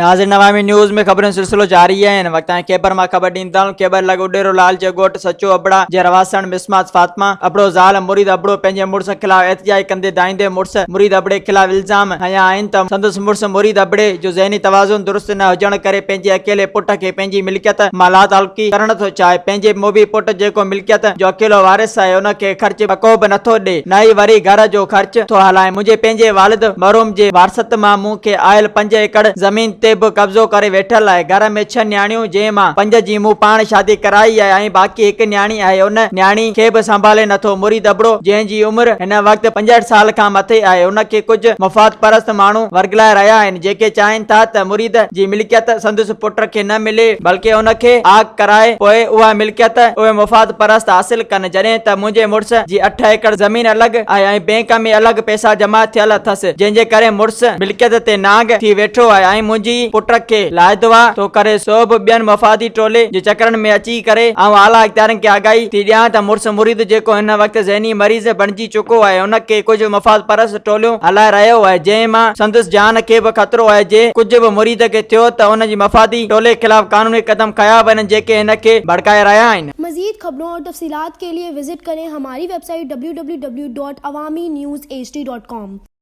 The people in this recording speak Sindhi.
ناظرين عوامي نيوز ۾ خبرن جو سلسلو جاري آهي هن وقت تائين کيبر مان خبر ڏيندا هلون کيبر لڳ اڏيرو لال جي ڳوٺ سچو ابڙا جي رهواسڻ مسمات فاطمه ابڙو زال مريد ابڙو پنهنجي مڙس خلاف احتجاج ڪندي دانهيندي مڙس مريد ابڙي خلاف الزام هنيا آهن ته سندس مڙس مريد ابڙي جو ذهني توازن درست نه هجڻ ڪري پنهنجي اڪيلي پٽ کي پنهنجي ملڪيت مان لاتعلقي ڪرڻ ٿو چاهي پنهنجي موڀي پٽ جيڪو ملڪيت جو اڪيلو وارث آهي ان کي خرچ ٻڪو به نٿو ڏي نه ئي وري گهر جو خرچ ٿو هلائي منهنجي پنهنجي والد مرحوم جي وارثت مان مون کي آيل پنج ايڪڙ زمين تي به قبضو ڪري ويٺل آهي. گهر ۾ ڇهه نياڻيون جنهن مان پنج جي مون پاڻ شادي ڪرائي آهي ۽ باقي هڪ نياڻي آهي ان نياڻي کي به سنڀالي نٿو. مريد ابڙو جنهن جي عمر هن وقت 65 سال کان مٿي آهي ان کي ڪجهه مفاد پرست ماڻهو ورغلائي رهيا آهن جيڪي چاهين ٿا ته مريد جي ملڪيت سندس پٽ کي نه ملي بلڪه ان کي عاق ڪرائي پوء اها ملڪيت اهي مفاد پرست حاصل ڪن جڏهن ته منهنجي مڙس جي اٺ ايڪڙ زمين الڳ آهي ۽ بينڪ ۾ الڳ پئسا جمع ٿيل اٿس جنهن جي ڪري مڙس ملڪيت تي نانگ ٿي ويٺو آهي ۽ منهنجي ئي پٽ کي لائدوا ٿو ڪري سو به ٻين مفادي ٽولي جي چڪرن ۾ اچي ڪري آئون اعليٰ اختيارين کي آگاهي ٿي ڏيان ته مڙس مريد جيڪو هن وقت ذهني مريض بڻجي چڪو آهي ان کي ڪجهه مفاد پرست ٽوليون هلائي رهيو آهي جنهن مان سندس جان کي به خطرو آهي جي ڪجهه به مريد کي ٿيو ته ان جي مفادي ٽولي خلاف قانوني قدم کنيا وڃن جيڪي هن کي ڀڙڪائي رهيا آهن. مزيد خبرون اور تفصيلات کے لئے وزٽ ڪرين ھماري web site www.awamiNewsHD.com.